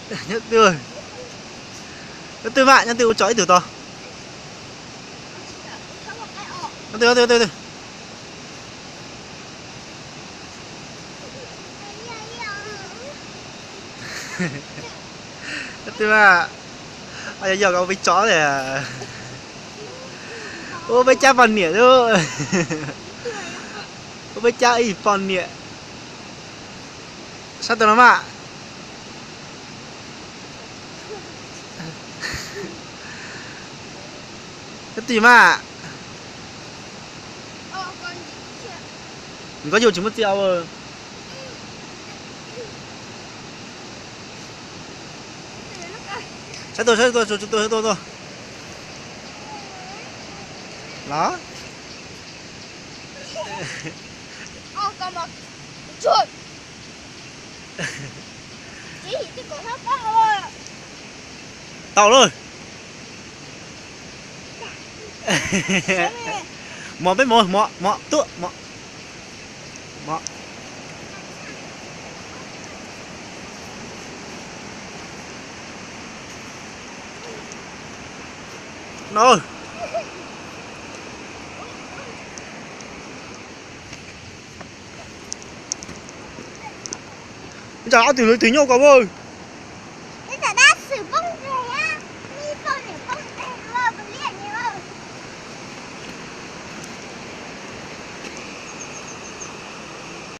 Nyob twg, nyob twg mas, nyob twg ua tso ib tug tod. Nyob twg, nyob twg, nyob twg. Nyob twg mas, yog yog ua peb tso li. Ua peb cab poj niam lub. Ua peb cab ib poj niam. Sab tau no mas. Nyob twg mas. Nkawd yug tsis muaj txiv. Sab tuaj, sab tuaj, sab tuaj, sab tuaj. Los. Tau lawm. Mov peb mov, mov, mov tuaj, mov, mov. No. Tsam ob tug lawv twg nyob ko a.